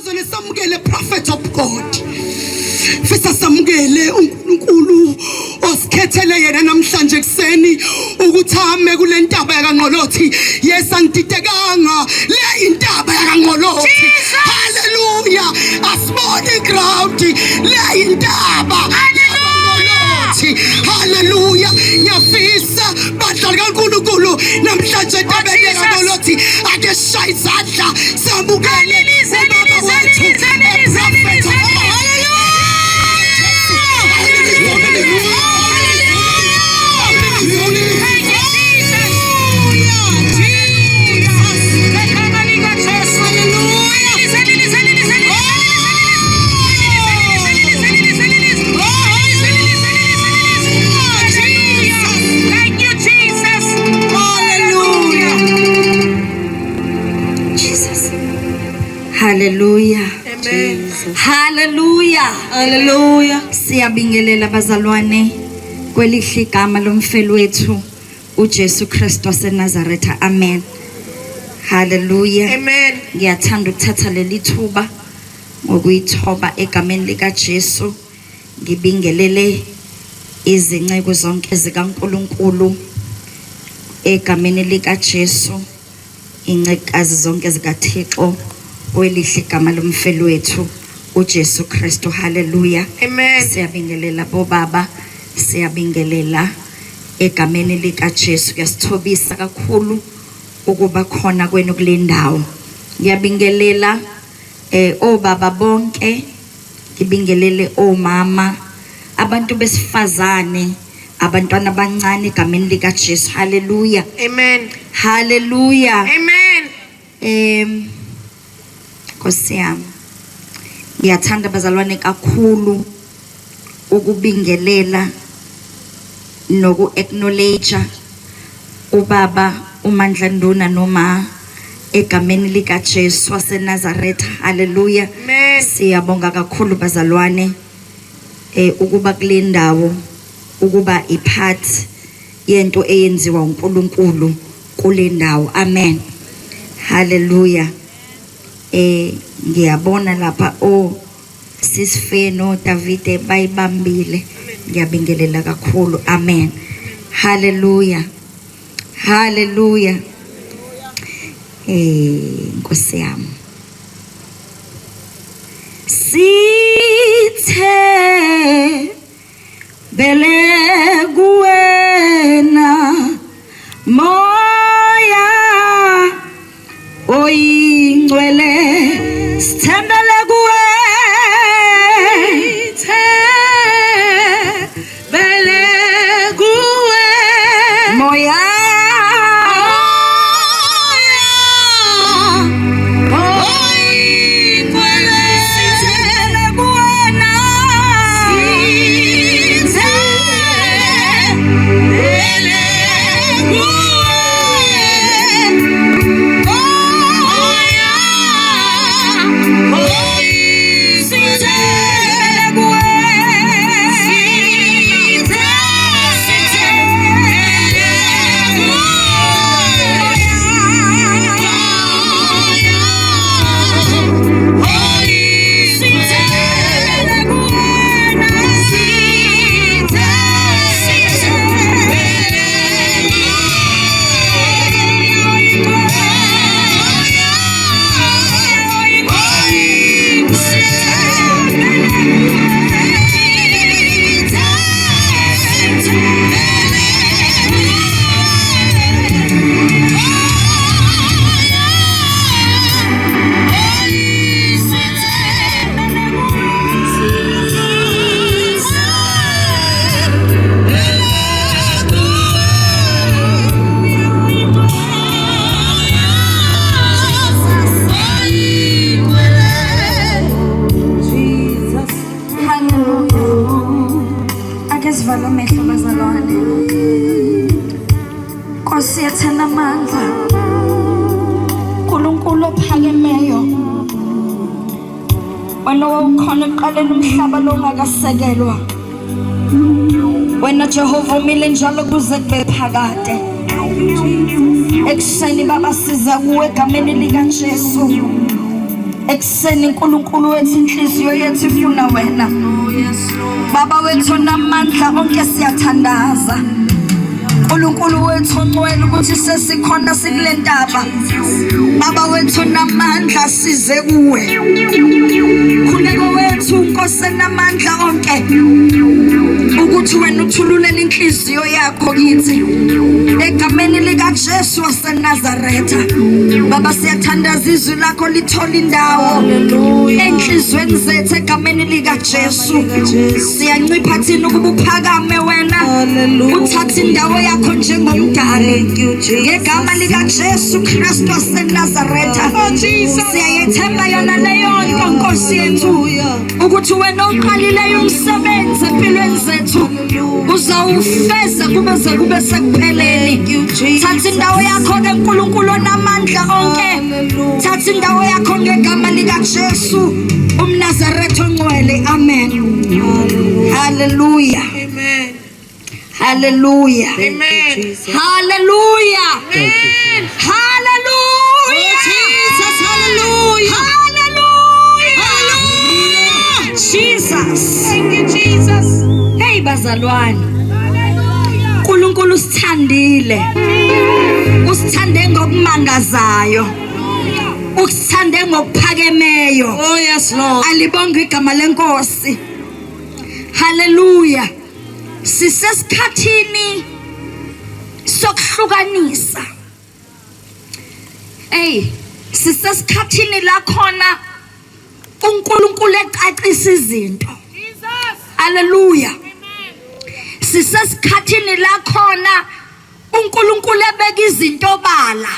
Bazone samukele prophet of God. Fisa samukele uNkulunkulu osikhethele yena namhlanje kuseni ukuthi ame kule ntaba yakaNgqolothi. Yes, angididekanga, le intaba yakaNgqolothi. Hallelujah. Asiboni ground, le intaba yakaNgqolothi. Hallelujah. Ngiyafisa bandla likaNkulunkulu namhlanje entabeni yakaNgqolothi ake shaye izandla samukele ubaba wethu, a prophet. Thank you, Jesus. Jesus. Egama likaJesu. Lilize, lilize, lilize, lilize, lilize, lilize, lilize, lilize, lilize, lilize. Thank you, Jesus. Hallelujah. Jesus. Hallelujah. Amen. Hallelujah. Hallelujah. Siyabingelela bazalwane kwelihle igama lomfeli wethu uJesu Kristu waseNazaretha. Amen. Hallelujah. Amen. Ngiyathanda ukuthatha leli thuba ngokuyithoba egameni likaJesu ngibingelele izinceku zonke zikaNkuluNkulu egameni likaJesu, incekukazi zonke zikaThixo kwelihle igama lomfeli wethu uJesu Kristu. Haleluya. Amen. Siyabingelela bobaba, siyabingelela egameni likaJesu. Kuyasithobisa kakhulu ukuba khona kwenu kule ndawo. Ngiyabingelela obaba bonke, ngibingelele omama, abantu besifazane, abantwana abancane egameni likaJesu. Haleluya. Amen. Haleluya. Amen. Nkosi yami, ngiyathanda bazalwane kakhulu ukubingelela noku-acknowledge ubaba uMandla Nduna noma egameni likaJesu waseNazaretha. Haleluya. Amen. Siyabonga kakhulu bazalwane ukuba kule ndawo, ukuba ipart yento eyenziwa uNkulunkulu kule ndawo. Amen. Haleluya. Ngiyabona lapha o Sisfe no Davide bayibambile. Ngiyabingelela kakhulu. Amen. Haleluya. Haleluya. Nkosi yami. Sithe bele kuwena moya oyingcwele, sithembele kuwe. Sithembele kuwe. Moya Oyingcwele. Sithembele kuwena. Sithembele kuwe. Moya Sithembele kuwe. Sithembele Sithembele kuwena. Hallelujah. Ake sivale amehlo bazalwane. Nkosi yethena amandla. uNkulunkulu ophakemeyo. Wena wawukhona ekuqaleni umhlaba lo ungakasekelwa. Wena Jehova umile njalo kuze kube phakade. Ekuseni baba siza kuwe egameni likaJesu. Ekuseni uNkulunkulu wethu inhliziyo yethu ifuna wena. Baba wethu onamandla onke siyathandaza. uNkulunkulu wethu ongcwele ukuthi sesikhona sikule ntaba. Baba wethu onamandla size kuwe. Khuleko wethu Nkosi enamandla onke ukuthi wena uthululela inhliziyo yakho kithi egameni likaJesu waseNazaretha. Baba siyathandaza izwi lakho lithola indawo enhlizweni zethu egameni likaJesu. Siyancipha thina ukuba uphakame wena uthathe indawo yakho njengomdali ngegama likaJesu Kristu waseNazaretha. Oh, Siyayethemba yona leyo nto Nkosi yethu ukuthi wena oqalileyo umsebenzi empilweni zethu uzawufeza kube ze kube sekupheleni. Thatha indawo yakho ke Nkulunkulu onamandla onke, thatha indawo yakho ngegama likaJesu umNazaretha ongcwele. Amen. Hallelujah. Amen. Hallelujah. Amen. Hallelujah. Amen. Hallelujah. Oh, Jesus, hallelujah. Hallelujah. Hallelujah. Jesus. Thank you, Jesus. Hey bazalwane. uNkulunkulu usithandile. Usithande ngokumangazayo. Usithande ngokuphakemeyo. Oh, yes, Lord. Alibonge igama lenkosi. Hallelujah. Sisesikhathini sokuhlukanisa. Hey, sisesikhathini la khona uNkulunkulu ecacisa izinto. Hallelujah. Sisesikhathini la khona uNkulunkulu ebeka izinto obala.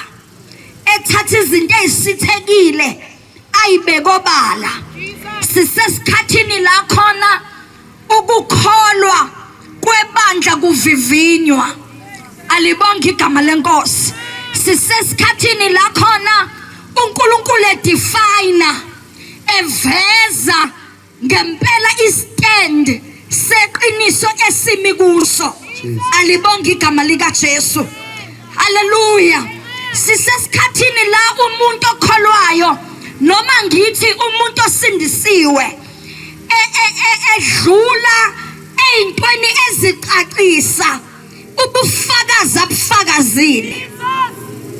Ethatha izinto ezisithekile ayibeke obala. Sisesikhathini la khona ukukholwa kwebandla kuvivinywa. Alibonke igama lenkosi. Sisesikhathini la khona uNkulunkulu edefine eveza ngempela istand seqiniso esimi kuso. Alibonke igama lika Jesu. Haleluya. Sisesikhathini la umuntu okholwayo noma ngithi umuntu osindisiwe edlula ey'ntweni ezicacisa ubufakazi abufakazile.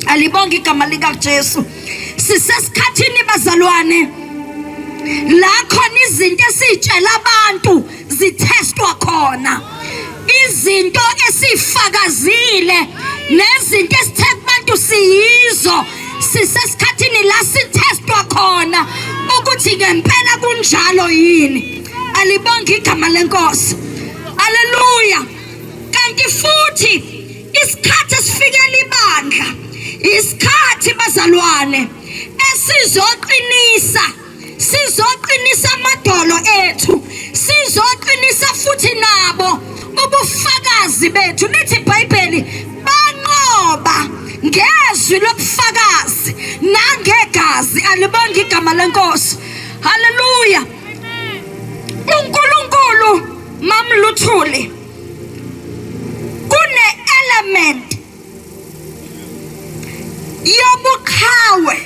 Alibonge igama likaJesu. Sisesikhathini bazalwane la khona izinto esiyitshela abantu zithestwa khona, izinto esifakazile nezinto esithe kubantu siyizo. Sisesikhathini la sithestwa khona ukuthi ngempela kunjalo yini. Alibonge igama lenkosi. Haleluya. Kanti futhi isikhathi esifikela ibandla, isikhathi bazalwane esizoqinisa, sizoqinisa amadolo ethu, sizoqinisa futhi nabo ubufakazi bethu. Lithi iBhayibheli banqoba ngezwi lobufakazi nangegazi. Alibonge igama lenkosi. Haleluya. uNkulunkulu mamluthuli kune element yobuqhawe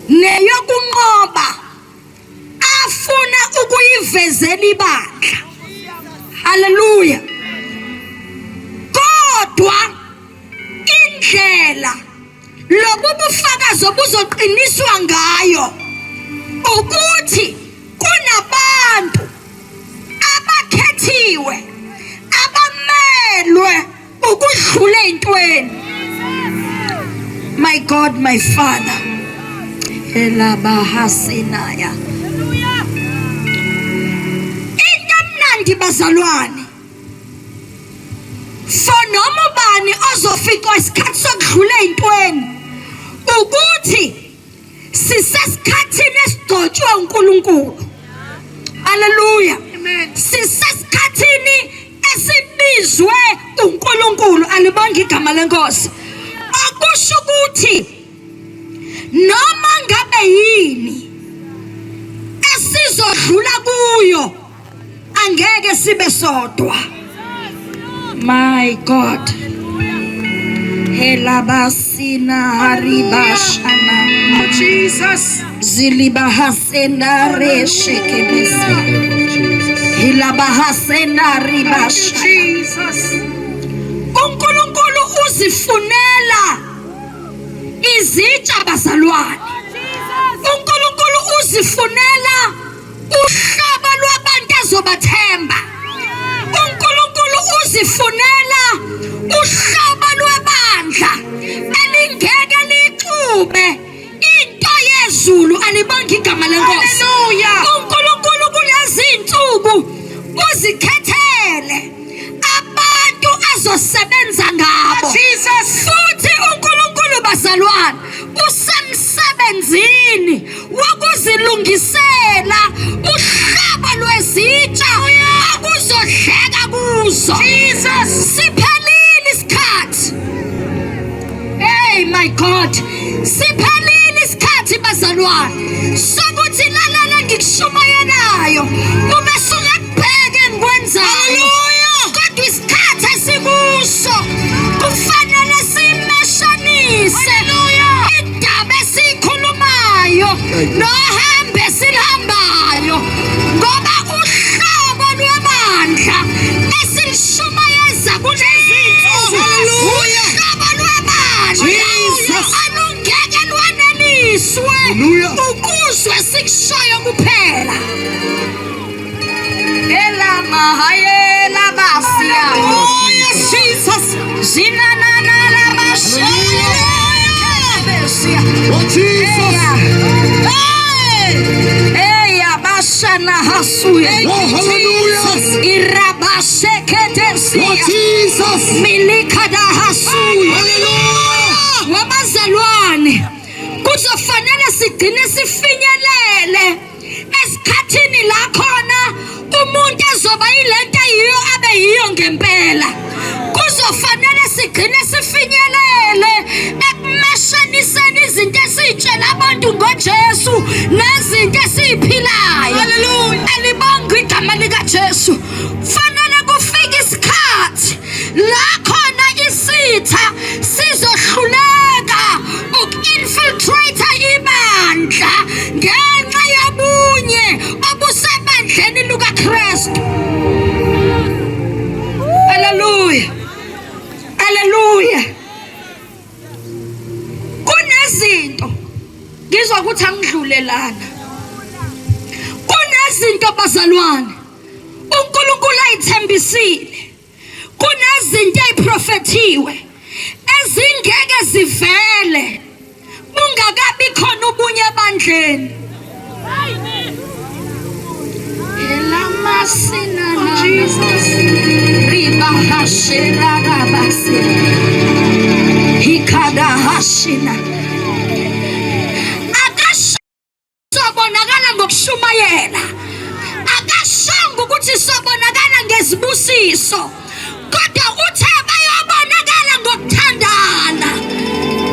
neyokunqoba afuna ukuyivezela ibandla. Haleluya. Kodwa indlela lobu bufakazi obuzoqiniswa ngayo ukuthi kunabantu abakhethiwe abamelwe ukudlula ey'ntweni. My God, my Father. Elabahasinaya. Into emnandi bazalwane, for noma ubani ozoficwa isikhathi sokudlula ey'ntweni, ukuthi sisesikhathini esigcotshwe uNkulunkulu. Haleluya. Sisesikhathini esibizwe uNkulunkulu. Alibonge igama lenkosi. Okusho ukuthi noma ngabe yini esizodlula kuyo angeke sibe sodwa. My God. Helabasina haribashana. Oh Jesus. Zilibahasenare shekebese. Hilabahasenari basha. Jesus. uNkulunkulu uzifunela izitsha bazalwane. uNkulunkulu uzifunela uhlobo lwabantu azobathemba. uNkulunkulu uzifunela uhlobo lwebandla elingeke lixube into yezulu alibonge igama lenkosi. uNkulunkulu kulezi insuku uzikhethele abantu azosebenza ngabo. Jesus. Futhi uNkulunkulu bazalwane usemsebenzini wokuzilungisela uhlobo lwezitsha akuzodleka kuzo. Jesus. Siphelile isikhathi. Hey my God, siphelile isikhathi bazalwane sokuthi lalela ngikushumayelayo ube sungakubheka engikwenzayo. Kodwa isikhathi esikuso kufanele simeshanise indaba esiyikhulumayo nohambe esiluhambayo ngoba uhlobo lwebandla esilishumayeza kulezi nsuku uhlobo lwebandla Jesus. alungeke lwaneliswe Hallelujah. ukuzwe sikushoyo kuphela. Ela mahayela basia. Hallelujah, Jesus. Zinanana la basia. Oh, Jesus. Hey, abashana hasuya. Oh, hallelujah. Irabasheketesia. Oh, Jesus. Milikada hasuya. Hallelujah. Wabazalwane, kuzofanele sigcine sifinyelele esikhathini la khona umuntu ezoba yilento ayiyo abe yiyo ngempela. Kuzofanele sigcine sifinyelele ekumeshaniseni izinto esiyitshela abantu ngoJesu nezinto esiyiphilayo. Alibongwe igama likaJesu. Fanele kufike isikhathi la khona isitha sizohluleka uku-infiltrate ibandla ngenxa yobunye obusebandleni lukaKristu. Haleluya, haleluya. Kunezinto ngizwa ukuthi angidlule lana. Kunezinto bazalwane uNkulunkulu ayithembisile, kunezinto eziprofethiwe ezingeke zivele bungakabi khona ubunye ebandleni. Elamasina Jesus. ribahasherarabase hikadahashina akashobonakala ngokushumayela, akashongo ukuthi sobonakala ngezibusiso, kodwa uthe bayobonakala ngokuthandana.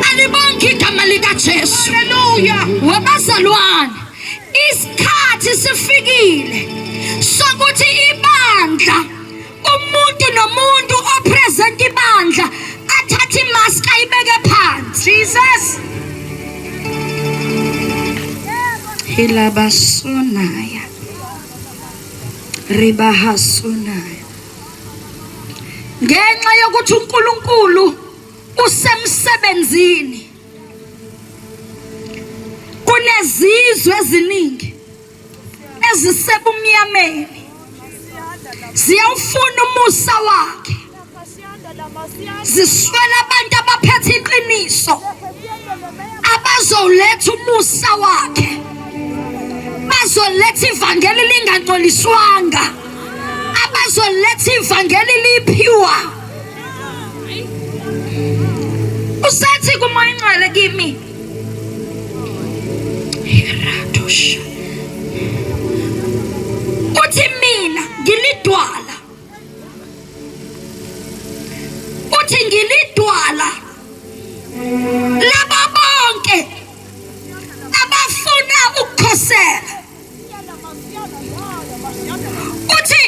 Alibonke igama likaJesu. Hallelujah. Wabazalwane, isikhathi sifikile sokuthi ibandla, umuntu nomuntu opresent ibandla athathe imask ayibeke phansi. Jesus. Hilabasunaya ribahasunaya, ngenxa yokuthi uNkulunkulu usemsebenzini kunezizwe eziningi ezisebumnyameni ziyawufuna umusa wakhe, ziswela abantu abaphethe iqiniso abazoletha umusa wakhe, bazoletha ivangeli lingangcoliswanga, abazoletha ivangeli liphiwa. Usethi kuMoya Ingcwele kimi, Heratosha, uthi mina ngilidwala, uthi ngilidwala laba bonke abafuna ukukhosela. Uthi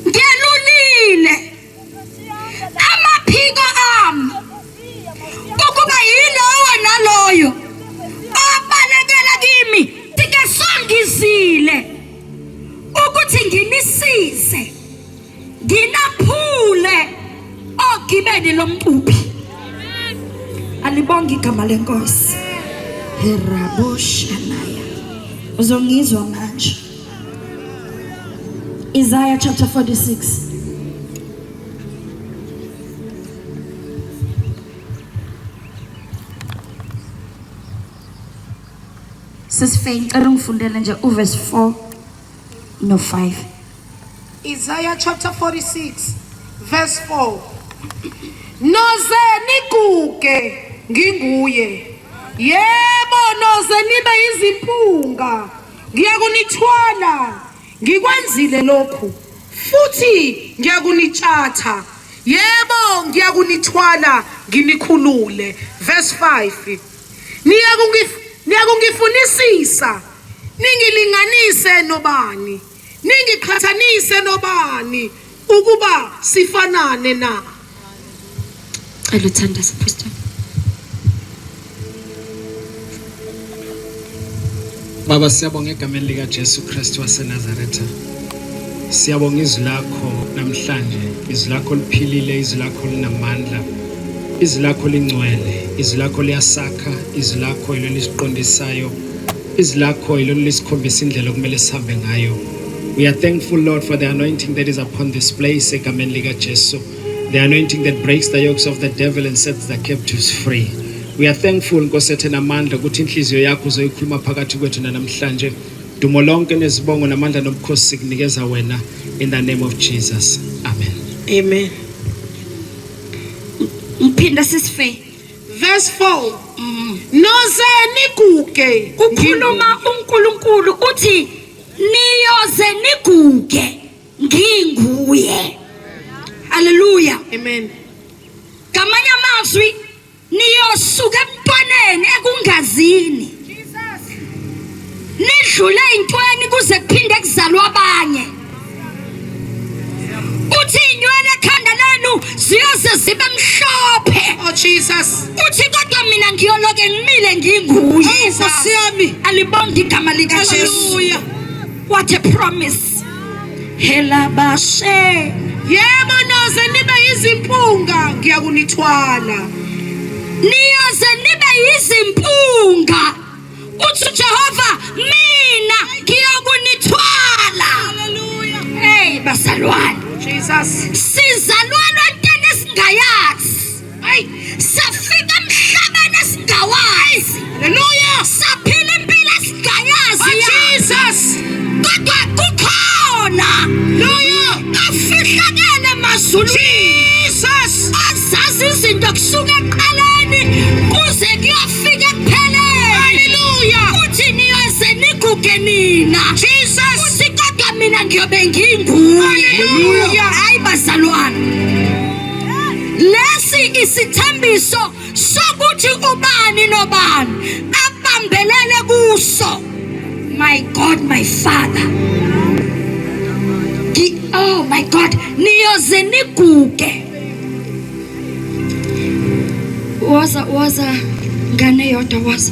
ngelulile amaphiko ami ukuba yilowo naloyo lomcuphi. Alibonge igama lenkosi. Heraboshanaya. Uzongizwa manje. Isaiah chapter 46. Sisifey ngicela ungifundele nje uverse 4 no 5. Isaiah chapter 46 verse 4. Noze niguge nginguye. Yebo noze nibe izimpunga. Ngiyakunithwala. Ngikwenzile lokhu. Futhi ngiyakunitshatha. Yebo ngiyakunithwala nginikhulule. Verse 5. Niyakungifunisisa ningilinganise nobani? Ningiqhathanise nobani ukuba sifanane na? Cela uthandaze Pastor. Baba siyabonga egameni lika Jesu Kristu waseNazaretha. Siyabonga izwi lakho namhlanje, izwi lakho liphilile, izwi lakho linamandla. Izwi lakho lingcwele, izwi lakho liyasakha, izwi lakho yilo lisiqondisayo. Izwi lakho yilo lisikhombisa indlela okumele sihambe ngayo. We are thankful Lord for the anointing that is upon this place egameni lika Jesu. The anointing that breaks the yokes of the devil and sets the captives free. We are thankful Nkosi ethe namandla ukuthi inhliziyo yakho uzoyikhuluma phakathi kwethu namhlanje. Dumo lonke nezibongo namandla nobukhosi sikunikeza wena in the name of Jesus. Amen. Amen. Ngiphinda sisife. Verse 4. Noze niguge. Kukhuluma uNkulunkulu uthi niyoze niguge nginguye. Hallelujah. Amen. Ngamanye amazwi niyosuka emntwaneni ekungazini. Nidlule intweni kuze kuphinde kuzalwe abanye. Uthi inywele ekhanda lenu ziyoze zibe mhlophe. Oh Jesus. Uthi kodwa mina ngiyoloke ngimile nginguye. Nkosi yami. Alibonge igama likaJesu. Hallelujah. What a promise. Helabashe. Yebo noze nibe izimpunga ngiyakunithwala. Niyoze nibe yizimpunga. Uthi Jehova mina ngiyokunithwala. Hallelujah. Hey bazalwane. Jesus. Sizalwana entweni esingayazi. Hey. Safika emhlabeni esingawazi. Hallelujah. Saphila impilo esingayazi. Oh Jesus. Kodwa kukhona Hallelujah. afihlakele emazulwini. Jesus. Azazi izinto kusuka ekuqaleni kuze kuyofika ekupheleni. Hallelujah. Uthi niyoze niguge nina. Jesus. Uthi kodwa mina ngiyobe nginguye. Hallelujah. Hayi bazalwane. Lesi isithembiso sokuthi ubani nobani abambelele kuso. My God, my Father. Oh my God, niyoze niguge. Woza woza ngane yodwa woza.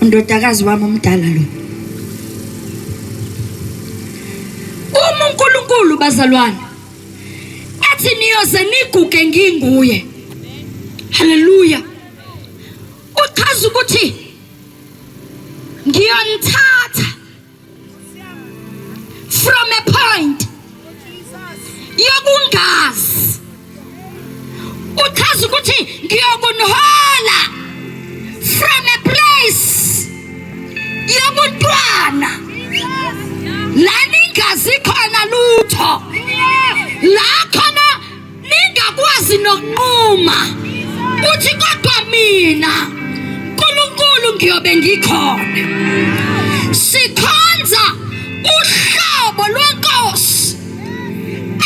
Undodakazi wami omdala lo. Uma uNkulunkulu bazalwane athi niyoze niguge nginguye. Haleluya. Uchaza ukuthi ngiyonithatha from a point yokungazi. Uchaza ukuthi ngiyokunihola from a place yobuntwana la ningazi khona lutho, la khona ningakwazi nokunquma. Uthi kodwa mina uNkulunkulu ngiyobe ngikhona. Sikhonza uhlobo lwenkosi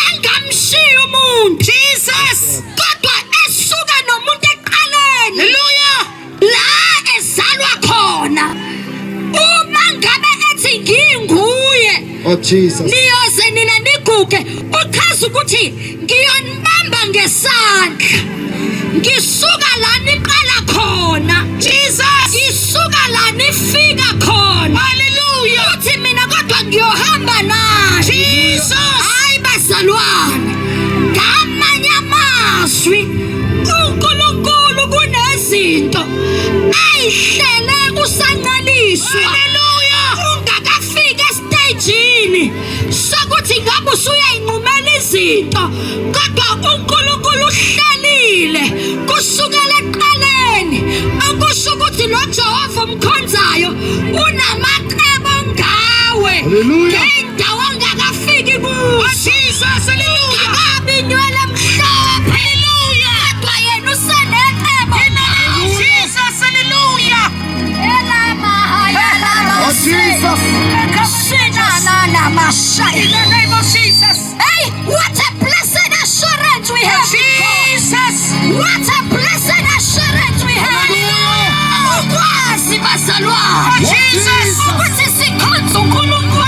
engamshiya umuntu. Jesus. Kodwa esuka nomuntu ekuqaleni. Hallelujah. La ezalwa khona. Uma ngabe ethi nginguye Oh Jesus. niyoze nina niguge, uchaza ukuthi ngiyonibamba ngesandla. Ngisuka la niqala khona. Jesus. Ngisuka la nifika khona. Hallelujah. Uthi Bazalwane, ngamanye amazwi uNkulunkulu kunezinto ayihlele kusanqaliswa. Hallelujah. Ungakafiki estejini sokuthi ngabe usuyayinqumela izinto, kodwa uNkulunkulu uhlelile kusukela ekuqaleni, okusho ukuthi lo Jehova umkhonzayo unamacebo ngawe. Hallelujah. Ngendawo ongakafiki kuzo. Jesus, hallelujah. Ungakabi inywele emhlophe. Hallelujah. Kodwa yena usenecebo. Jesus, hallelujah. Oh, Jesus. In the name of Jesus. Hey, what a blessed assurance we have in God. Jesus. What a blessed assurance we have. Ukwazi bazalwane. Oh, Jesus. Ukuthi sikhonza uNkulunkulu.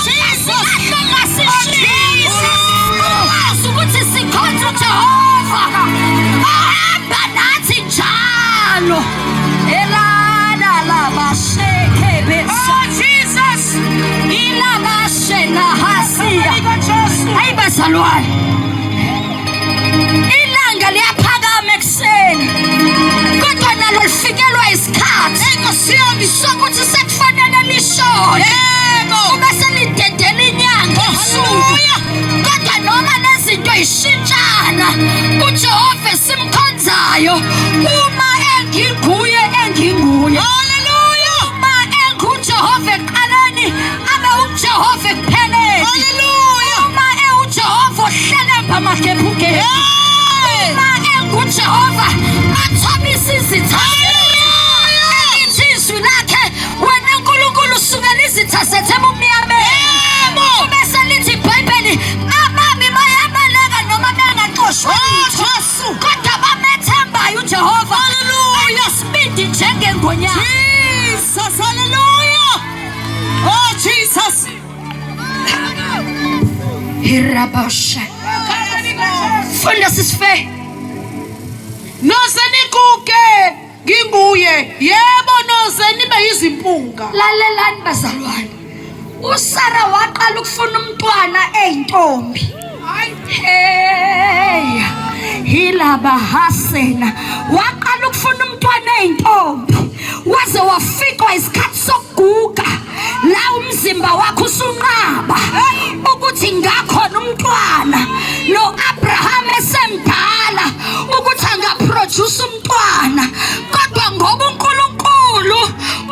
Jesus. Singahlonga Jesus. Ukwazi ukuthi sikhonza uJehova. Ohamba nathi njalo. Elana labasheke besa. Oh, Jesus. Ilabashe nahasia. Jesu. Hayi bazalwane, ilanga liyaphakama ekuseni, kodwa nalo lifikelwa isikhathi sokuthi sekufanele lishone. Yebo. Kube selidedela inyanga ebusuku. Hallelujah. Kodwa noma lezinto ishintshana, uJehova esimkhonzayo uma enginguye enginguye. Hallelujah. Uma enguJehova ekuqaleni, abe uJehova ekupheleni. Hallelujah. Uma ewuJehova ohlelemba amagephugephu. Hey. Uma enguJehova athobisa izitha. Elithi izwi lakhe, wena Nkulunkulu usukela izitha zethu ebumnyameni. Bese lithi iBhayibheli, ababi bayabaleka noma bengaxoshwa lutho. Jesu. Kodwa bamethembayo uJehova. Hallelujah. Banesibindi njengengonyama. Jesus, hallelujah. Oh, Jesus. Hirabasha. Funda sisife. Noze niguge nginguye. Yebo noze nibe yizimpunga. Lalelani bazalwane. uSara waqala ukufuna umntwana eyintombi. Hey, hilabahasena. Waqala ukufuna umntwana eyintombi. Waze wafikwa isikhathi sokuguga. La umzimba wakho usunqaba ukuthi ngakhona umntwana. No Abraham esemdala ukuthi angaproduce umntwana. Kodwa ngoba uNkulunkulu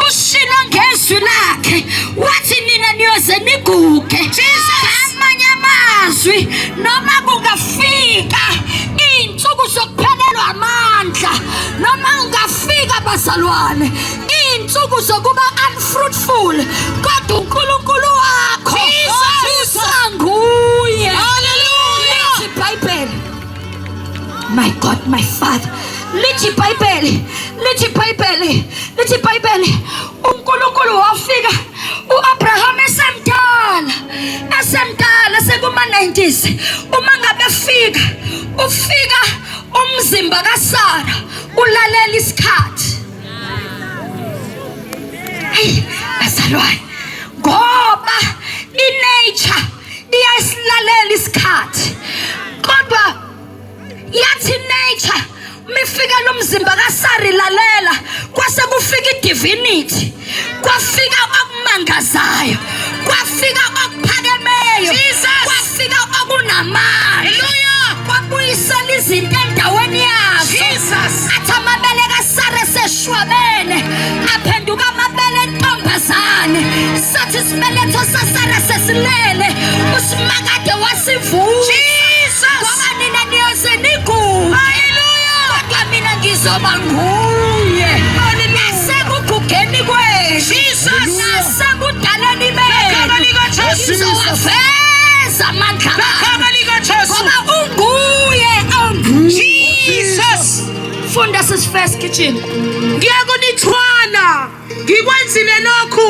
ushilo ngezwi lakhe wathi nina niyoze niguge. Ngamanye amazwi noma kungafika iy'nsuku zokuphelelwa amandla, noma kungafika bazalwane iy'nsuku zokuba unfruitful, kodwa uNkulunkulu wakho usanguye. Hallelujah. Lithi iBhayibheli, my God, my Father, lithi iBhayibheli, lithi iBhayibheli, lithi iBhayibheli, uNkulunkulu wafika uAbraham esemdala, esemdala sekuma 90s. Uma ngabe fika, ufika umzimba kaSara ulalela isikhathi. Hey, bazalwane, ngoba inature iyasilalela isikhathi, kodwa yathi nature mifika lo mzimba kaSara ilalela, kwase kufika idivinity, kwafika okumangazayo, kwafika okuphakemeyo, kwafika okunamandla. Hallelujah. Kwabuyisela izinto endaweni yazo. Jesus. Athi amabele kaSara eseshwabene aphenduka amabele entombazane. Sathi isibeletho saSara sesilele, uSimakade wasivusa. Jesus. Ngoba nina niyoze niguge. Hallelujah. Kodwa mina ngizoba nguye. Nasekugugeni kwenu. Jesus. Nasekudaleni Igama benu. likaJesu. Ngizowaveza amandla Igama ami. likaJesu. Ngoba unguye onguye. Jesus. Funda sisi kitchen. Ngiyakunithwala. Ngikwenzile lokhu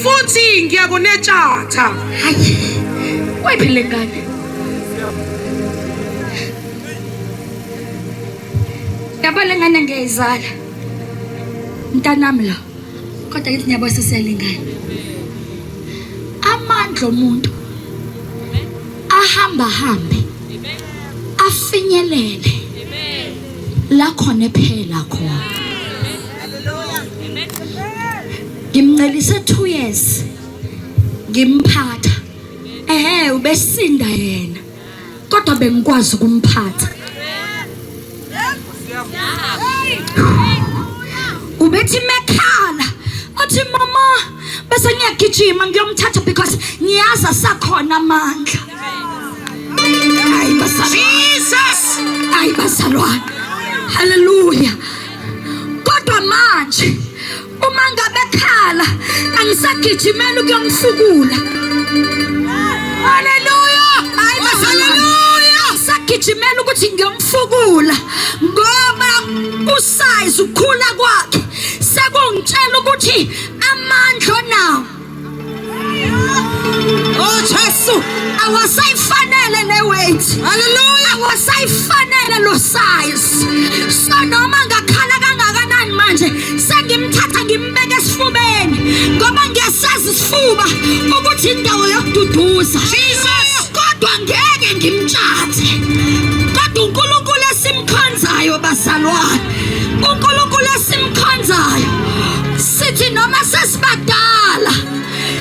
futhi ngiyakunetshatha. Hayi. Wayiphi le ngane? Yabo le ngane ngiyayizala. Mntanami lo. Kodwa ngithi ngiyabona sesiyalingana. Amandla omuntu Ahamba hambe. Afinyelele. La khona ephela khona. Ngimncelise 2 years. Ngimphatha. Ehhe ubesinda yena. Kodwa bengikwazi ukumphatha. Ubethi mekhala athi mama bese ngiyagijima ngiyomthatha because ngiyazi asakhona amandla. Hayi bazalwane. Jesus. Hayi bazalwane. Hallelujah. Kodwa manje uma ngabe khala angisagijimeli ukuyomfukula. Hallelujah. Hayi bazalwane. Angisagijimeli ukuthi ngiyomfukula ngoba usize ukukhula kwakhe sekungitshela ukuthi amandla onawo Oh Jesu. Awasayifanele le weight. Hallelujah. Awasayifanele lo size. So noma ngakhala kangakanani manje sengimthatha ngimbeke esifubeni ngoba ngiyasazi isifuba ukuthi indawo yokududuza. Jesus. Kodwa ngeke ngimtshathe. Kodwa uNkulunkulu esimkhonzayo bazalwane. uNkulunkulu esimkhonzayo. Sithi noma sesibadala.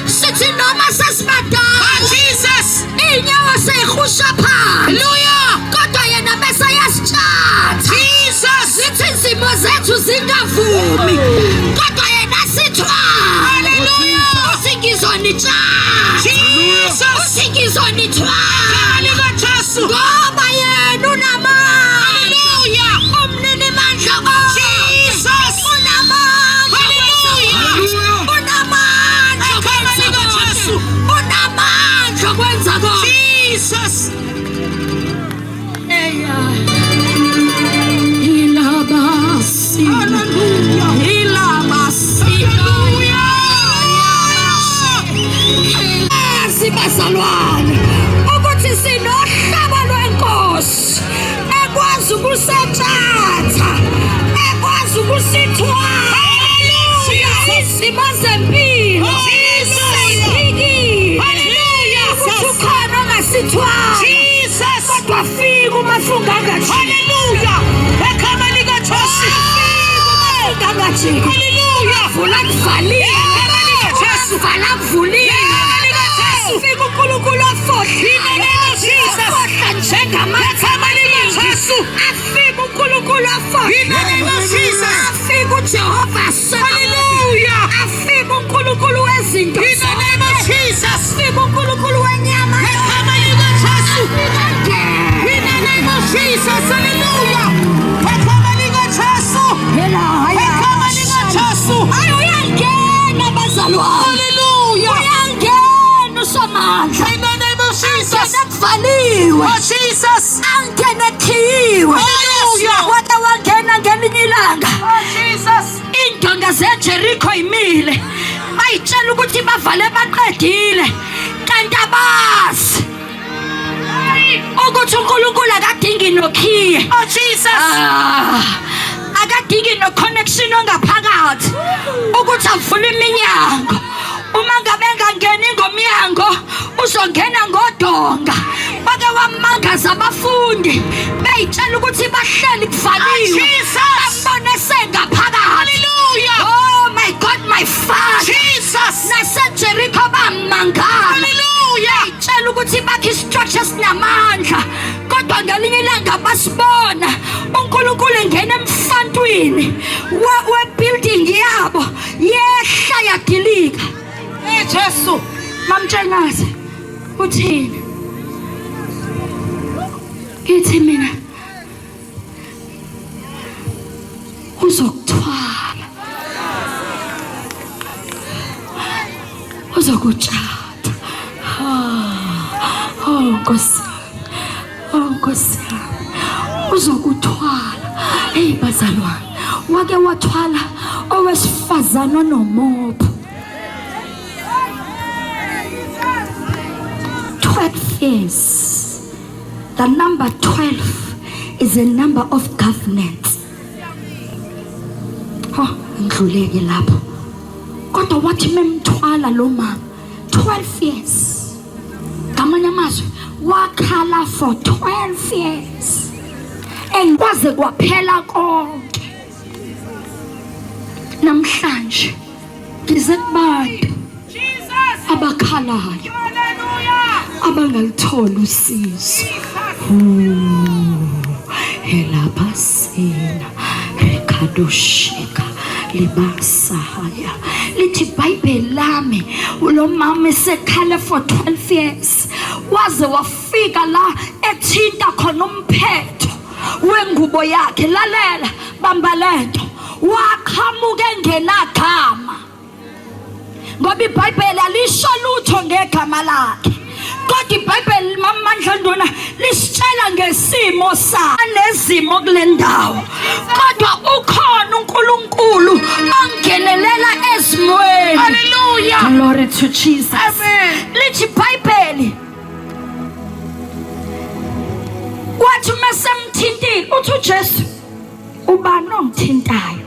Sithi noma sesibadala. Oh Jesus. Inyawo seyihusha phansi. Hallelujah. Kodwa yena bese yasitshatha. Jesus. Zithi izimo zethu zingavumi. Kodwa yena sithwala. Hallelujah. Uthi ngizonitshatha. Jesus. Uthi ngizonithwala. Hallelujah Jesu. Ngoba yena unamandla. Hallelujah. Umninimandla onke. Jesus. Unamandla. Hallelujah. Unamandla Igama okwenza lika konke. Jesu. Unamandla okwenza konke. Jesus. Eya. Ilabasi. Hallelujah. Ilabasi. Hallelujah. Yazi bazalwane ukuthi sinohlaba lwenkosi ekwazi ukusetshatha ekwazi ukusithwala izimo zempilo Jesus. seyiphikile Hallelujah. ukuthi ukhona ongasithwala Jesus. kodwa fika uma sungangajiki Hallelujah. Egama lika Jesu. ungangajiki Hallelujah. vula kuvalile Igama lika Jesu. vala kuvuliwe Igama lika Jesu. fika uNkulunkulu ofohlile In the name of Jesus. ofohla njengamanzi Igama lika Jesu. afika uNkulunkulu ofohla In the name of Jesus. afika uJehova Hallelujah. afika uNkulunkulu wezinto In the name of Jesus. afika uNkulunkulu wenyama Egama lika Jesu. afika ngena In the name of Jesus. Hallelujah. Egama lika Jesu. Egama lika Jesu. Hayi uyangena bazalwane Hallelujah. uyangena usomandla In the name of Jesus. angene kuvaliwe Oh Jesus. angene khiyiwe Hallelujah. wake wangena ngelinye ilanga Oh Jesus. Indonga zeJeriko imile bayitshela ukuthi bavale baqedile kanti abazi ukuthi uNkulunkulu akadingi nokhiye. Oh Jesus. Ah, akadingi no-connection ongaphakathi ukuthi avule iminyango. Uma ngabe engangeni ngomnyango uzongena ngodonga. Bake wamangaza abafundi beyitshela ukuthi bahleli kuvaliwe. Ah, Jesus. Bambone sengaphakathi. Hallelujah. Oh my God, my Father. Jesus. NaseJericho bamangala. Hallelujah. Beyitshela ukuthi bakhe istructure esinamandla. Kodwa ngelinye ilanga basibona uNkulunkulu engena emfantwini we-building yabo yehla yadilika. Hey Jesu. Mamtshengazi uthini? Ngithi mina uzokuthwala uzokutshata. Oh Nkosi, oh Nkosi yami, uzokuthwala. Hey bazalwane, wake wathwala owesifazane onomopho 12 years. The number 12 is a number of governance. Oh, ngidluleke lapho. Kodwa wathi memthwala lo mama 12 years. Ngamanye amazwi Wakhala for 12 years. Engikwaze kwaphela konke. Namhlanje ngize kubantu abakhalayo abangaluthola usizo. Helabasina rekadoshika libasahaya lithi iBhayibheli lami lo mama esekhale for 12 years waze wafika la ethinta khona umphetho wengubo yakhe. Lalela, bamba lento, waqhamuka engenagama ngoba iBhayibheli alisho lutho ngegama lakhe, kodwa iBhayibheli mamandla nduna lisitshela ngesimo sanezimo kule ndawo, kodwa ukhona uNkulunkulu ongenelela ezimweni. Hallelujah. Glory to Jesus. Amen. Lithi iBhayibheli kwathi uma semthintile uthi uJesu, ubani ongithintayo?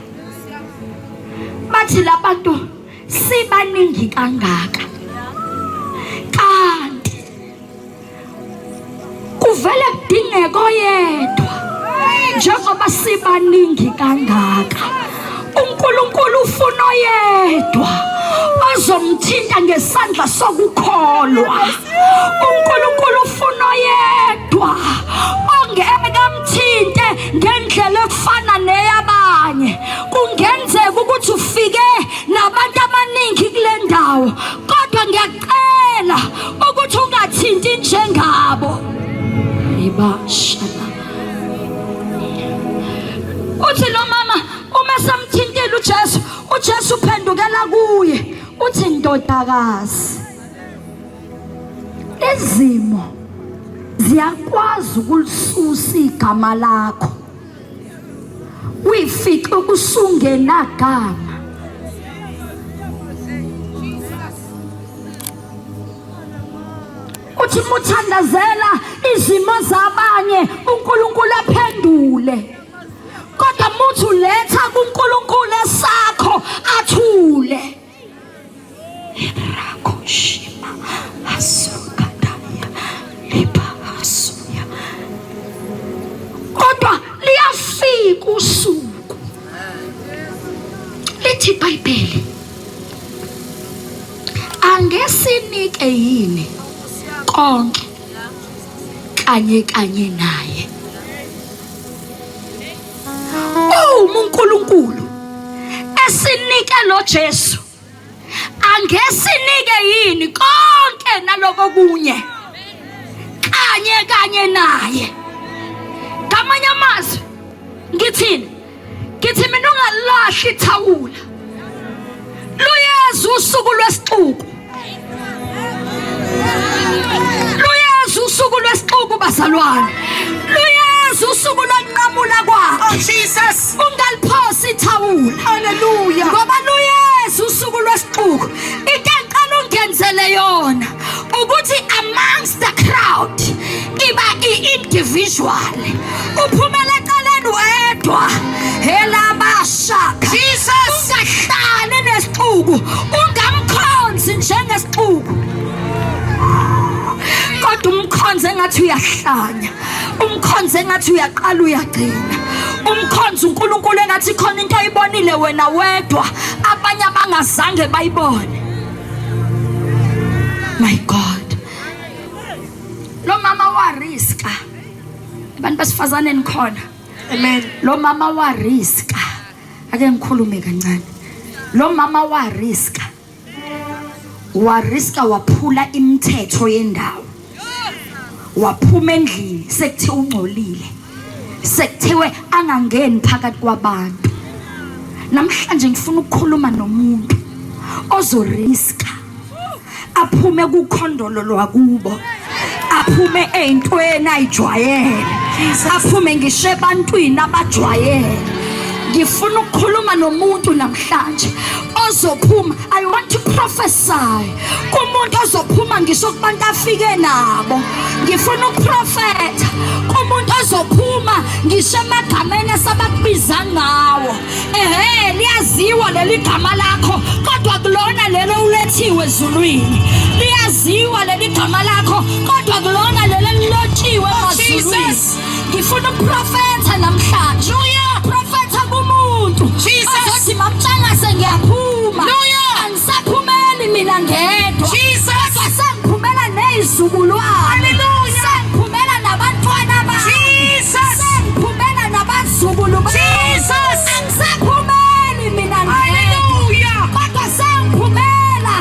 Bathi labantu sibaningi kangaka, kanti kuvele kudingeka oyedwa njengoba sibaningi kangaka. uNkulunkulu ufuna oyedwa ozomthinta ngesandla sokukholwa. uNkulunkulu ufuna oyedwa ongeke amthinte ngendlela efana neyabanye. Kungenzeka ukuthi ufike nabantu abaningi kule ndawo, kodwa ngiyacela ukuthi ungathinti njengabo. Ibashana uthi lo mama uma esemthintile uJesu, uJesu uphendukela kuye uthi, ndodakazi, izimo ziyakwazi ukulisusa igama lakho, uyifice usungenagama. Uthi muthandazela izimo zabanye uNkulunkulu aphendule, kodwa muthi uletha kuNkulunkulu esakho athule. Rakoshima asukataya liba asuya. Kodwa liyafika usuku, lithi iBhayibheli, angesinike yini konke kanye kanye naye? Uma uNkulunkulu esinike lo Jesu, angesinike yini konke naloko kunye kanye kanye naye? Ngamanye amazwi ngithini? Ngithi mina ungalahli ithawula, luyeza usuku lwesixuku, luyeza usuku lwesixuku bazalwane, luyeza usuku lonqamula kwakhe. Oh Jesus. Ungaliphosi ithawula. Hallelujah. Ngoba luyeza usuku lwesixuku. Into engiqala ungenzele yona ukuthi amongst the crowd iba i-individual, uphumela ecaleni wedwa. Helabashaka. Jesus. Ungahlali nesixuku, ungamkhonzi njengesixuku, kodwa umkhonze engathi uyahlanya, umkhonze engathi uyaqala uyagcina, umkhonze uNkulunkulu engathi khona into oyibonile wena wedwa abanye abangazange bayibone. My God, lo mama wariska. Abantu besifazane nikhona? Amen. Lo mama wariska, ake ngikhulume kancane. Lo mama wariska, wariska, waphula imithetho yendawo, waphuma endlini sekuthiwa ungcolile, sekuthiwe angangeni phakathi kwabantu. Namhlanje ngifuna ukukhuluma nomuntu ozoriska aphume kukhondolo lwakubo, aphume ey'ntweni ayijwayele, aphume ngisho ebantwini abajwayele. Ngifuna ukukhuluma nomuntu namhlanje ozophuma. I want to prophesy kumuntu ozophuma ngisho kubantu afike nabo. Ngifuna ukuprofetha kumuntu ozophuma. Ngisho emagameni esabakubiza ngawo. Ehhe, liyaziwa leli gama lakho, kodwa kulona lelo ulethiwe ezulwini. Liyaziwa leli gama lakho, kodwa kulona lelo lilotshiwe emazulwini. Jesus. Ngifuna ukuprofetha namhlanje. Profetha kumuntu. Jesus. Ozothi mamtshangase ngiyaphuma. Hallelujah. Angisaphumeli mina ngedwa. Jesus. Kodwa sengiphumela nezizukulwane. Hallelujah. Sengiphumela nabantwana bami. Jesus. Sengiphumela nabazukulu bami. Jesus. Angisaphumeli mina ngedwa. Hallelujah. Kodwa sengiphumela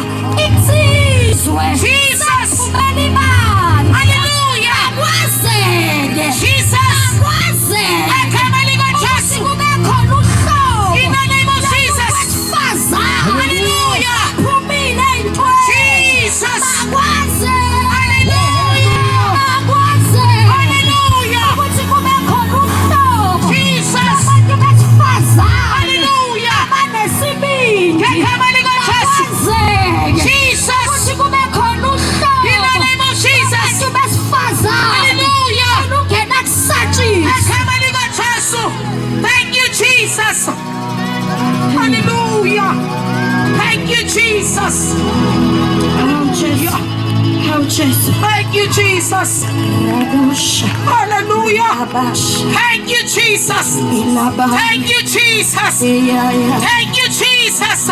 insizwe. Jesus. Sengiphumela imali. Hallelujah. Akwazeke. Jesus. Akwazeke. Egameni likaJesu. Kube khona uhlobo. In the name of Jesus. Wesifazane. Hallelujah. Phumile ey'ntweni. Jesus. Akwazeke. Hallelujah. Akwazeke. Hallelujah. Ukuthi kube khona uhlobo. Jesus. Abantu besifazane. Hallelujah. Abanesibindi. Ngegama likaJesu. Akwazeke. Jesus. Ukuthi kube khona uhlobo. In the name of Jesus. Abantu besifazane. Hallelujah. Olungenakusatshiswa. Egameni likaJesu. Thank you, Jesus. Hallelujah. Thank you, Jesus. Oh, Jesu. Oh, Jesu. Thank you, Jesus. Rabusha. Hallelujah. Abasha. Thank you, Jesus. Ilaba. Thank you, Jesus. Yeah, yeah. Thank you, Jesus.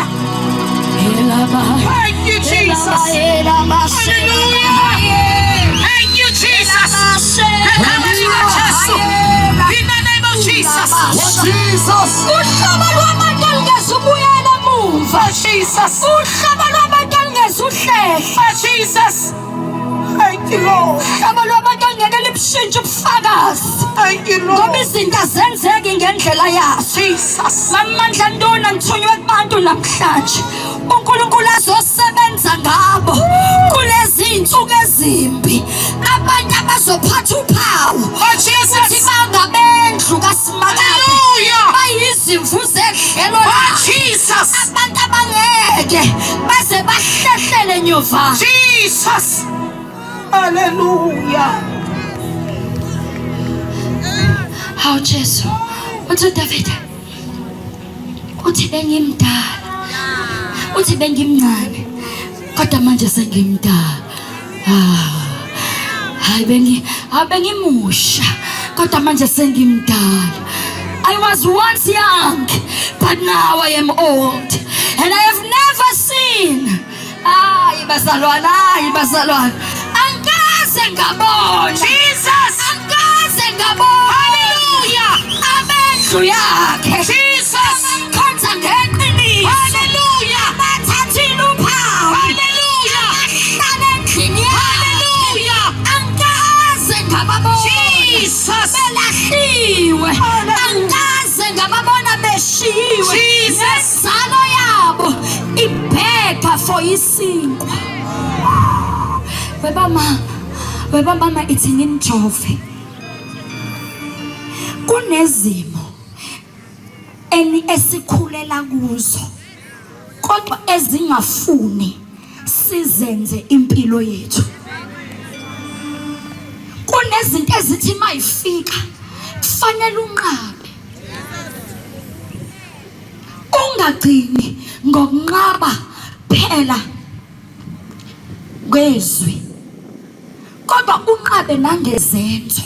Ilaba. Thank you, Jesus. Hallelujah. Thank you, Jesus. Egameni likaJesu. In the name of Jesus. Jesus. Uhlobo lwabantu olungezubuyela emuva. Oh, Jesus. Uhlobo lwabantu olungezuhlehla. Oh, Jesus. Thank you, Lord. Uhlobo lwabantu olungeke libushintshe ubufakazi. Thank you, Ngoba Lord. izinto azenzeki ngendlela yazo. Jesus. Mamandla ntona ngithunywe kubantu namhlanje. uNkulunkulu azosebenza ngabo kulezi zinsuku ezimbi. Abantu abazophatha uphawu. Oh, Jesus. Ukuthi bangabendlu kaSimakade. Hallelujah. Bayizimvu zedlelo Oh, lakhe. Jesus. Abantu abangeke baze bahlehlele nyovane. Jesus. Hallelujah. Hawu Jesu. Uthi uDavid. Uthi bengimdala. Uthi bengimncane. Kodwa manje sengimdala. Ah. Hayi bengi abengimusha. Kodwa manje sengimdala. I was once young, but now I am old. And I have never seen. Ay bazalwane, ay bazalwane. Angikaze ngabona. Jesus. Angikaze ngabona. Hallelujah. Abendlu yakhe. Jesus. Abamkhonza ngeqiniso. Hallelujah. Abathathile uphawu. Hallelujah. Abahlala endlini yakhe. Hallelujah. Angikaze ngababona. Jesus. Belahliwe. Hallelujah. Angikaze ngababona beshiyiwe. Jesus. Nenzalo yabo ibheka for isinkwa. Webama, webamama ithi nginijove. Kunezimo eni esikhulela kuzo kodwa ezingafuni sizenze impilo yethu. Kunezinto ezithi mayifika kufanele unqabe. Ungagcini ngokunqaba phela kwezwi kodwa unqabe nangezenzo.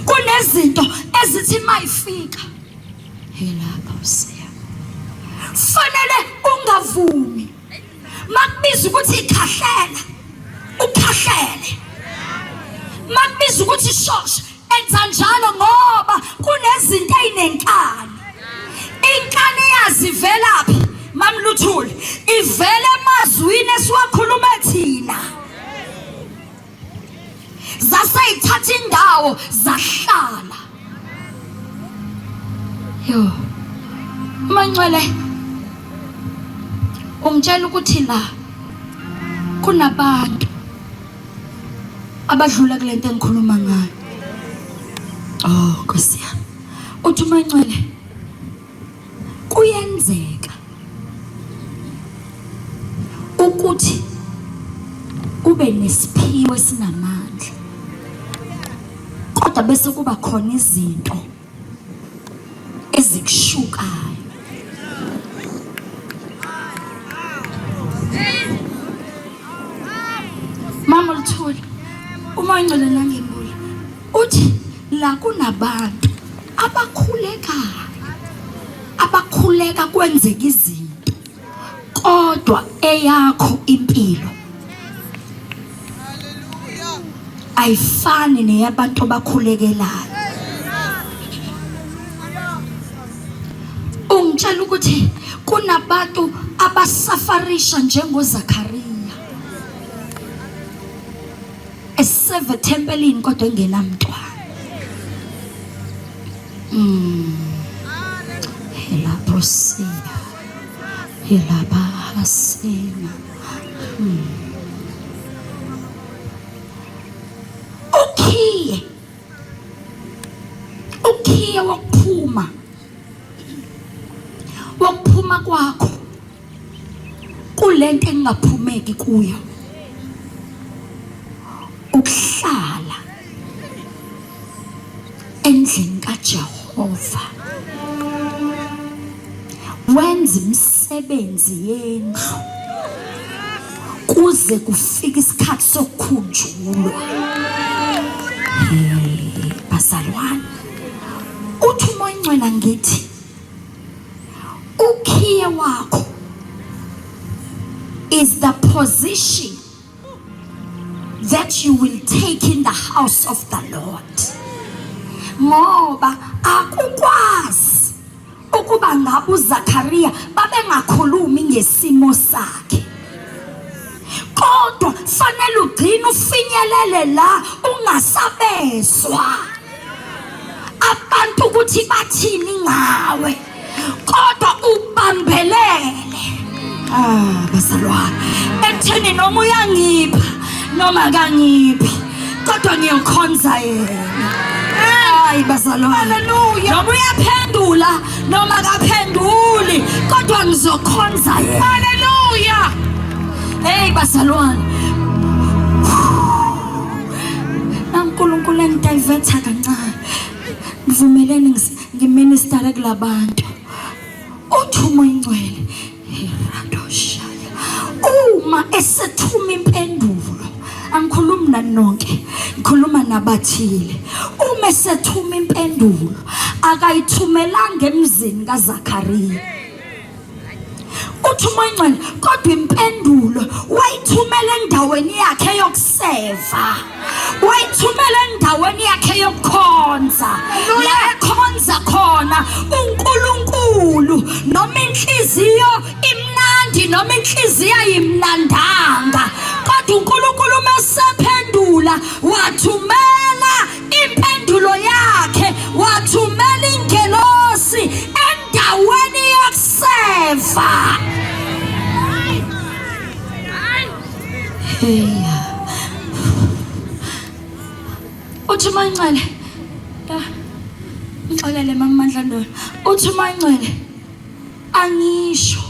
Kunezinto ezithi mayifika helapha usiya fanele ungavumi makubiza ukuthi ikhahlela ukhahlele makubiza ukuthi shosha enza njalo ngoba kunezinto ezinenkani. Inkani yazi ivelaphi mamluthuli? Ivele emazwini esiwakhuluma thina. Zaseyithatha indawo zahlala. Yo. Mangcwele ungitshela ukuthi la kunabantu abadlula kule nto engikhuluma ngayo. Oh Nkosi yami. Uthi uMangcwele kuyenzeka ukuthi ube nesiphiwo esinamandla. Kodwa bese kuba khona izinto ezikushukayo. Mama Luthuli, uma ingcwele nangembula uthi la kunabantu abakhulekayo abakhuleka kwenzeka izinto kodwa eyakho impilo ayifani neyabantu abakhulekelayo. Ungitshela ukuthi kunabantu abasafarisha njengoZakariya eseve ethempelini kodwa engenamntwana. Helaprosia. Helabahasena. Ukhiye. Ukhiye wokuphuma. Wokuphuma kwakho kulento engingaphumeki kuyo. Ukuhlala endlini kaJehova wenza imisebenzi yendlu kuze kufike isikhathi sokukhunjulwa. Bazalwane, uthi uMoya oNgcwele angithi ukhiye wakho is the position that you will take in the house of the Lord. Ngoba akukwazi ukuba ngabe uZakaria babengakhulumi ngesimo sakhe. Kodwa fanele ugcine ufinyelele la ungasabezwa abantu ukuthi bathini ngawe. Kodwa ubambelele. Ah, bazalwane, ekutheni noma uyangipha noma kangiphi, kodwa ngiyokhonza yena. Hayi bazalwane, Hallelujah. noma uyaphendula noma kaphenduli, kodwa ngizokhonza yena. Hallelujah. Hey bazalwane, naNkulunkulu engidiverta kancane, ngivumeleni ngiministere kulabantu. Uthi uMoya oNgcwele, Heradoshaya, uma esethuma impendulo, angikhulumi nani nonke, ngikhuluma nabathile. Uma esethuma impendulo, akayithumelanga emzini kaZakariya. Uthi uMoya oNgcwele, kodwa impendulo wayithumela endaweni yakhe yokuseva, wayithumela endaweni yakhe yokukhonza, la ekhonza khona uNkulunkulu. Noma inhliziyo imnandi noma inhliziyo ayimnandanga, kodwa uNkulunkulu uma esephendula wathumela impendulo yakhe, wathumela ingelosi endaweni yokuseva. Hey. Uthi uMancele, ngixolele mama Mandlandolo. Uthi uMancele, angisho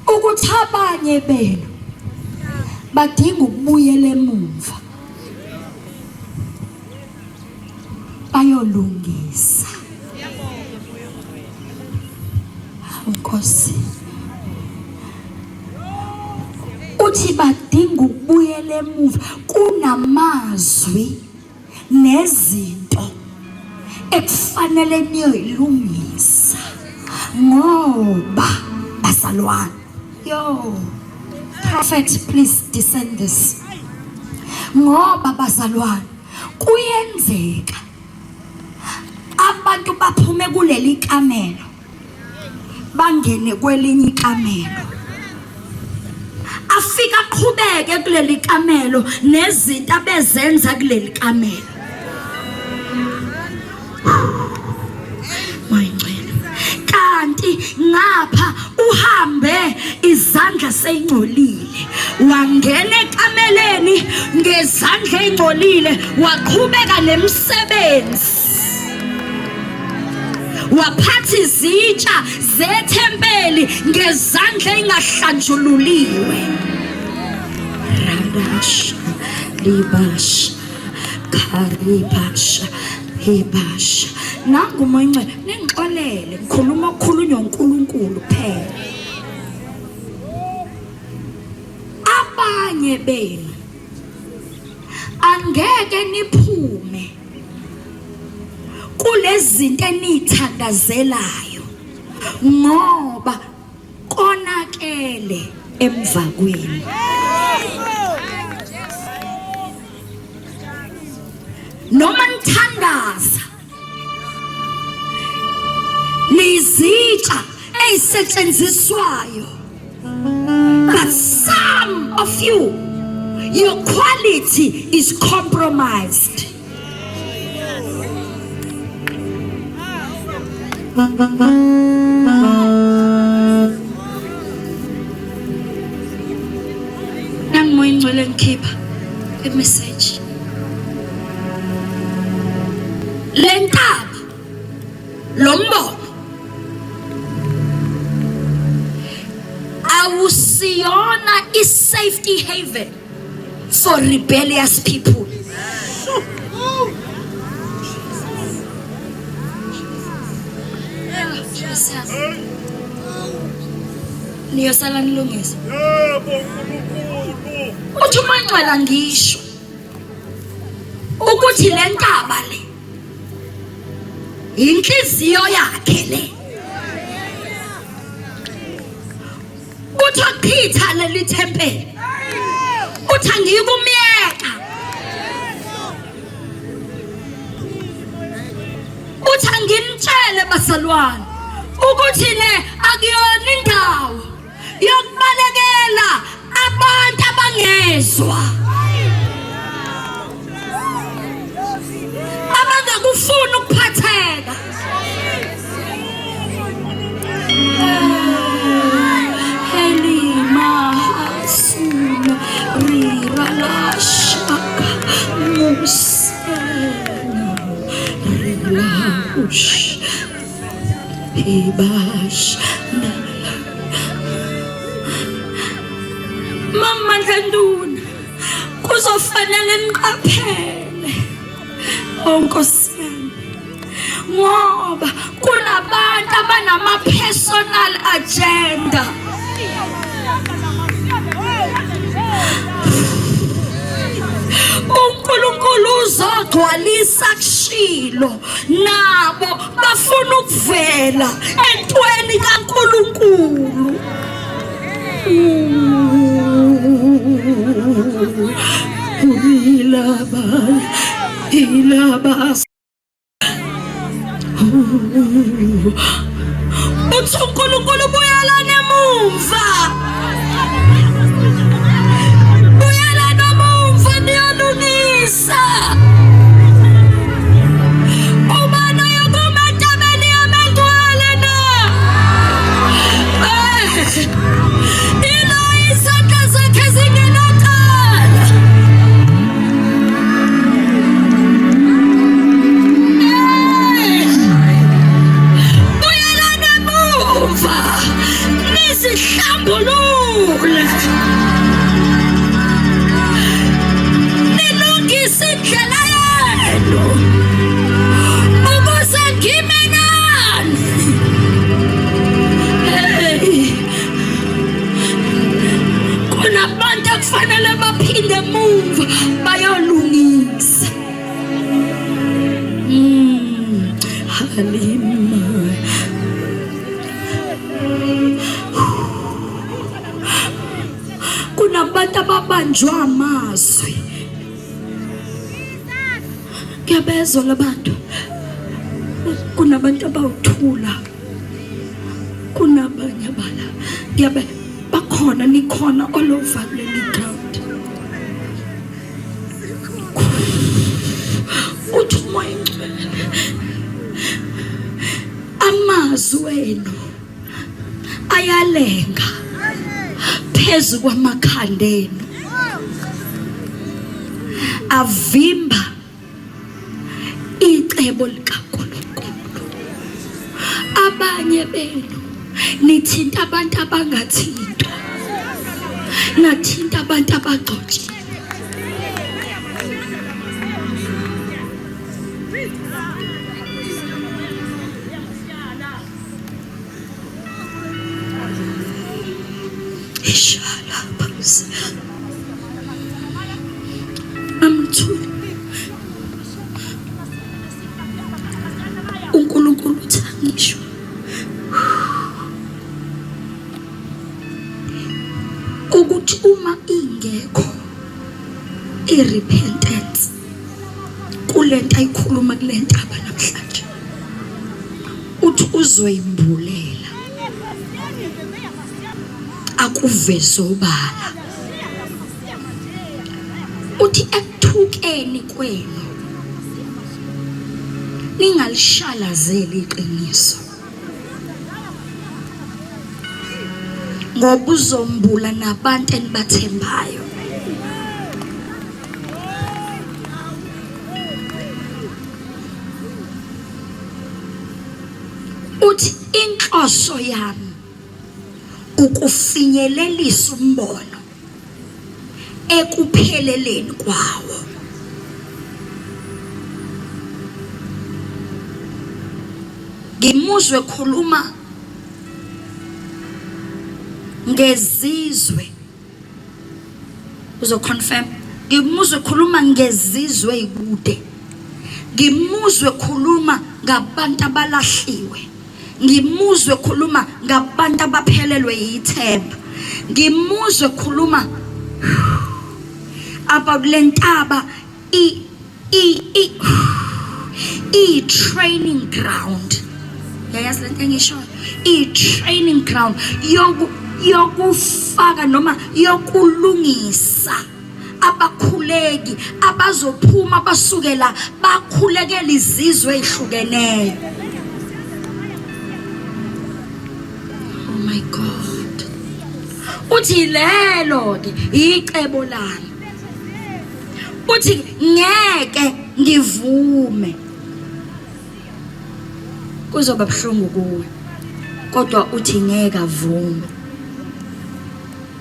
ukuthi abanye benu badinga ukubuyela emumva bayolungisa. Nkosi, uthi badinga ukubuyela emuva, kunamazwi nezinto ekufanele niyoyilungisa ngoba bazalwane. Yo prophet, please discern this. Ngoba bazalwane, kuyenzeka abantu baphume kuleli kamelo bangene kwelinye ikamelo, afika aqhubeke kuleli kamelo nezinto abezenza kuleli kamelo. Mayingcwele, kanti ngapha uhambe izandla seyingcolile, wangena ekameleni ngezandla eyingcolile, waqhubeka nemisebenzi, waphatha izitsha zethempeli ngezandla engahlanjululiwe. Rabash libash. Haribasha hibasha. Nangu umoya ingcwele ningixolele ngikhuluma okukhulunywa uNkulunkulu kuphela. Abanye benu angeke niphume kulezinto enithandazelayo ngoba konakele emva kwenu. Noma nithandaza nizitsha ezisetshenziswayo but some of you your quality is compromised. Nangumoya ingcwele ngikhipha imessage. Le ntaba lo mbono awusiyona i-safety haven for rebellious people. Niyosala nilungise. Yebo Nkulunkulu. Uthi uMangcwela ngisho ukuthi le ntaba le inhliziyo yakhe le. Uthi akuphitha leli thempeli. Uthi angiyikumyeka. Uthi anginitshele bazalwane ukuthi le akuyona indawo yokubalekela abantu abangezwa abangakufuni ukuphatheka. Mama Ndlanduna kuzofanele niqaphele oh Nkosi yami ngoba kunabantu abanama personal agenda. uNkulunkulu uzogcwalisa kushilo nabo bafuna ukuvela entweni kaNkulunkulu. Ilaba ilaba Uthi uNkulunkulu buyelani emumva. Buyelani emumva niyolungisa. Ubani oyokuma entabeni yamangcwele na? Eh, Ilo izandla zakhe zingenacala. Buyelani emuva nizihlambulule nilungise indlela yenu ukuze ngime nani. Hey. Kunabantu ekufanele baphinde emumva bayolungisa. Halima. Kunabantu ababanjwa amazwi. Ngiyabezwa labantu. Kunabantu abawuthula. Kunabanye abala. Ngiyabe bakhona nikhona all over kuleli ground. Uthi umoya ingcwele. Amazwi wenu ayalenga phezu kwamakhanda enu avimba icebo likaNkulunkulu. Abanye benu nithinta abantu abangathintwa, nathinta abantu abagcotshiwe. Uthule. uNkulunkulu uthi angisho. Ukuthi uma ingekho i-repentance kulento ayikhuluma kule ntaba namhlanje uthi uzoyimbulela akuveze obala uthi ekuthukeni kwenu ninganishalazeli iqiniso ngoba uzombula nabantu enibathembayo. Uthi inhloso yami ukufinyelelisa umbono ekupheleleni kwawo. Ngimuzwe khuluma ngezizwe uzoconfirm ngimuzwe khuluma ngezizwe ezikude ngimuzwe khuluma ngabantu abalahliwe ngimuzwe khuluma ngabantu abaphelelwe yithemba ngimuzwe khuluma about lentaba i i i i training ground yayazi lento engishoyo i training ground yoku yokufaka noma yokulungisa abakhuleki abazophuma basukela bakhulekela izizwe ezihlukeneyo oh my god uthi lelo ke icebo lami uthi ngeke ngivume kuzoba buhlungu kuwe kodwa uthi ngeke avume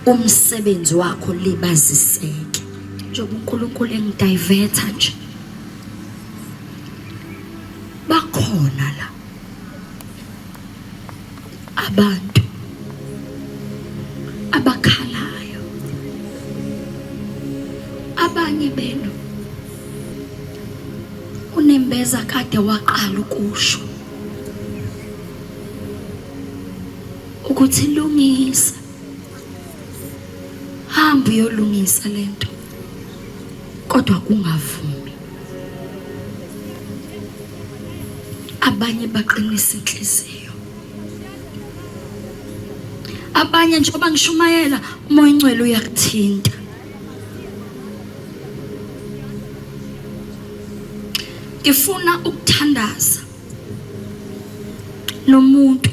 umsebenzi wakho libaziseke njengoba uNkulunkulu engidiverta nje bakhona la abantu abakhalayo abanye benu unembeza kade waqala ukusho ukuthi lungisa hamba uyolungisa lento kodwa kungavumi abanye baqinisa inhliziyo abanye njengoba ngishumayela umoya ingcwele uyakuthinta ngifuna ukuthandaza nomuntu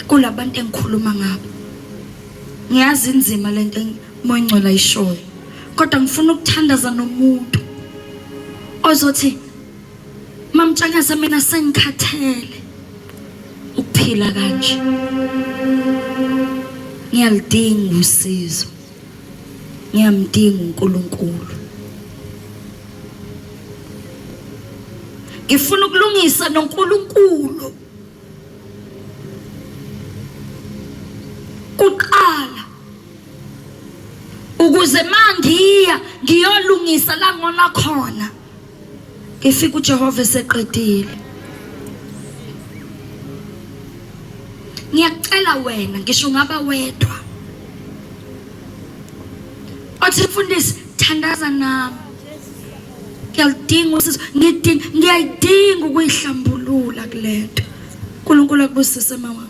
kulabantu engikhuluma ngabo ngiyazi inzima lento umoya ingcwele ayishoyo kodwa ngifuna ukuthandaza nomuntu ozothi mamtshakaza mina sengikhathele ukuphila kanje ngiyalidinga usizo ngiyamdinga uNkulunkulu ngifuna ukulungisa noNkulunkulu kuqala ukuze mangiya ngiyolungisa la ngona khona ngifika uJehova eseqedile ngiyakucela wena ngisho ungaba wedwa othi mfundisi thandaza nami ngiyaludinga usizo ngidinga ngiyayidinga ukuyihlambulula kulento uNkulunkulu akubusise mama.